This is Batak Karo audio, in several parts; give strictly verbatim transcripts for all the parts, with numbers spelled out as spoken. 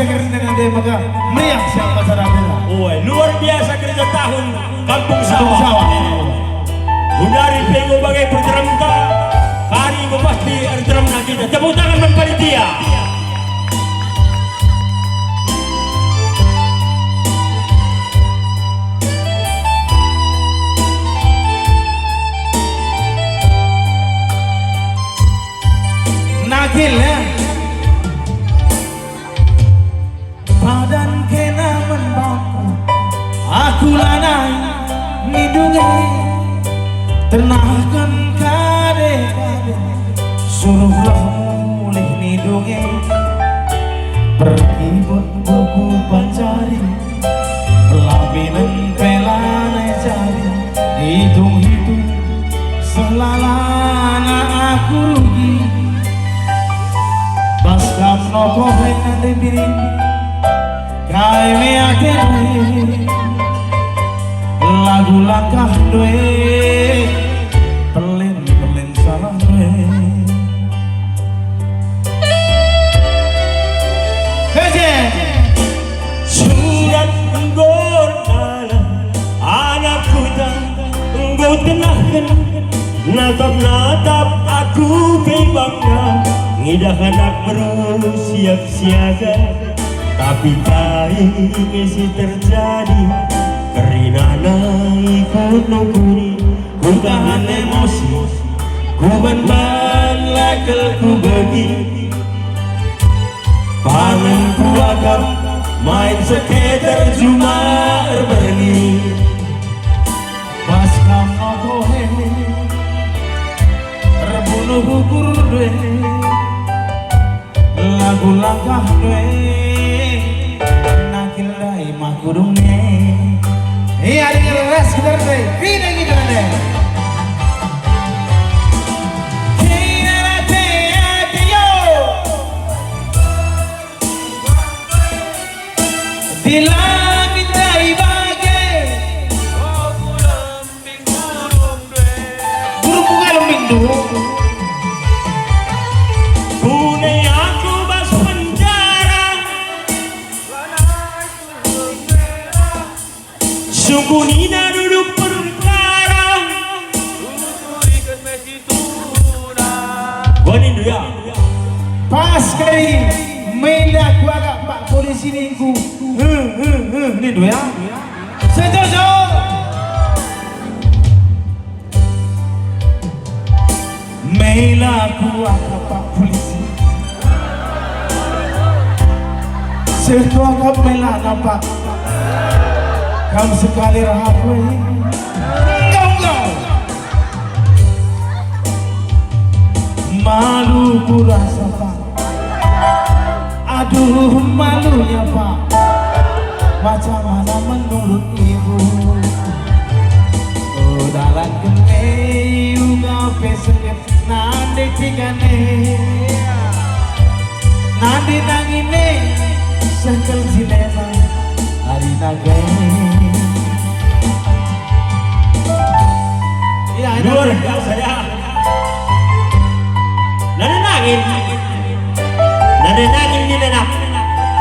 Kerina nande maka meriah siap acara bela. Oi, luar biasa kerja tahun Kampung Kampung Sawah. Sawah. Gundari pe enggo bage perteremta, kari enggo pasti erteremna kita. Tepuk tangan man panitia. Nagil, ya. Padan kena man bangku, aku lanai nindu nge. Tenahken kade-kade, suruhlah mulih nindu nge. Perkibun buku pancari, pelabinen pe lanai jadi. Hitung-hitung, selalana aku rugi. Bas kam nokoh e nande biring, kai me atendu e. Lagu langkahndu e, pelin-pelin salahndu e. Kece. Surat enggo erdalan, anak kuta enggo tenahken. Natap-natap aku pe bangga, ngidah anak beru siap siaga. Tapi kai nge si terjadi, kerinana ikut nukuni. Kutahan emosi, kuban-ban la kal kubegi. Pangen kuakap, main seketer juma erberngi. Bas kam nokoh e, erbunuh ukurndu e. Lagu langkahndu e, nagil ndai makudung e. Ia dengar ras gitar ndai, pindah gitar ndai. Kira ate ate yo. Di langit ndai bage. Burung bunga lembing dulu. Bune aku bas penjara. Sungkunina duduk perkara. Gua nindu ya. Pas kali mela kuagak pak polisi ningku. He, he, he, nindu ya. Setuju. Mela kuakap pak polisi. Seh kuakap mela nampak. Kam sekali rahat we. Enggau, enggau. Malu kurasa, Pak. Aduh, malunya, Pak. Macam mana menurut Ibu? Oh, dalan kene, unga pe sengget, nande tigane. Nande nangine, sengkel cinema, ari nage. Iya, luar biasa, ya. Nande nangin. Nande nangin nina nak.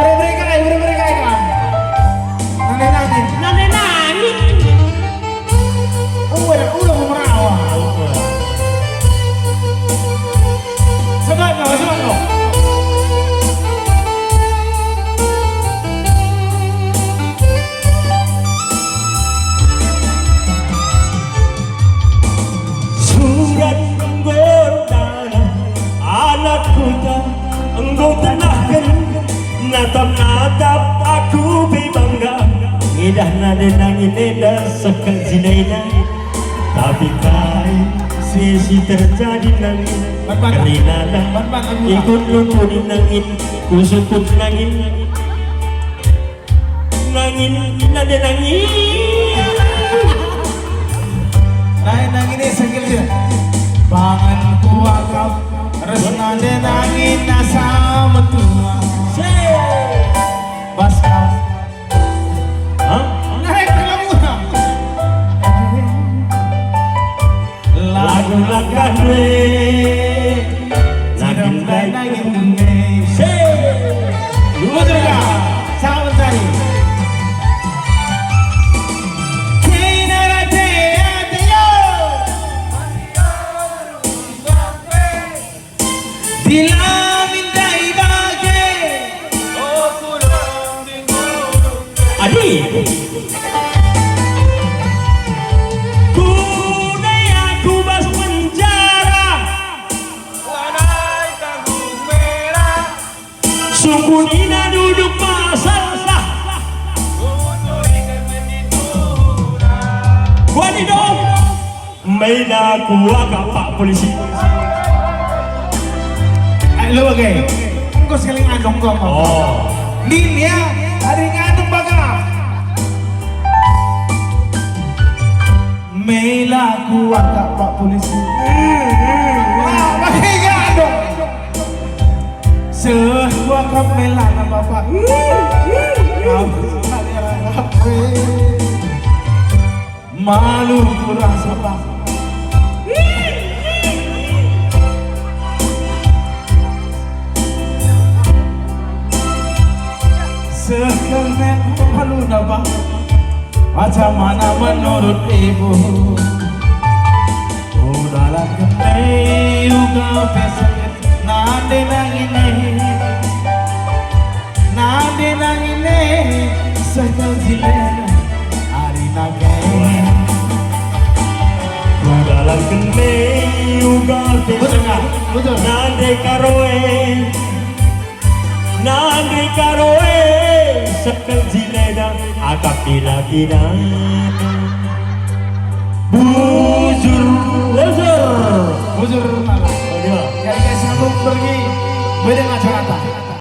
Bere-bere kai, bere-bere kai, Kak. Nande nangin. Nande nangin. Udah, udah mau merawa. Semangat, semangat. Surat enggo erdalan, anak kuta enggo tenahken, natap-natap aku pe bangga, ngidah nande nangin enda seken jinaina. Tapi kai si, si terjadi nangin, kerinana ikut nukuni nangin, kusukut nangin. Nangin, nande nangin. Nai nangin e sengkel dia. Pangan kuakap, res nande nangin asa metua. Se. Bas kau. Hah? Nai pelabuhan. Lagu langkah due. Nangin baik nangin due. Se. Dua tiga. Kune aku bas penjara. Sungkun ina duduk masalah. Wani dong. Mela kuakap pak polisi. Eh, lo bage. Engko sekali ngandung kau. Oh. Nin ya, ada ngandung baga. Mela kuakap pak polisi. Wah, bage ngandung. Seh kuakap mela na bapak. Kau sekali ngandung. Malu kurasa bang. Sekelmen malu na bang. Macam mana menurut ibu? Udahlah kene uga pesek. Nande nangine, nande nangine, seh kal jile, ari nage. Kudalan kene uga. Betul nggak? Betul. Nande karoe, nande karoe, seh kal jile da, akap pila-pila. Bujur, bujur. Bujur malah. Bujur. Kali-kali sambung pergi, beda macam kata.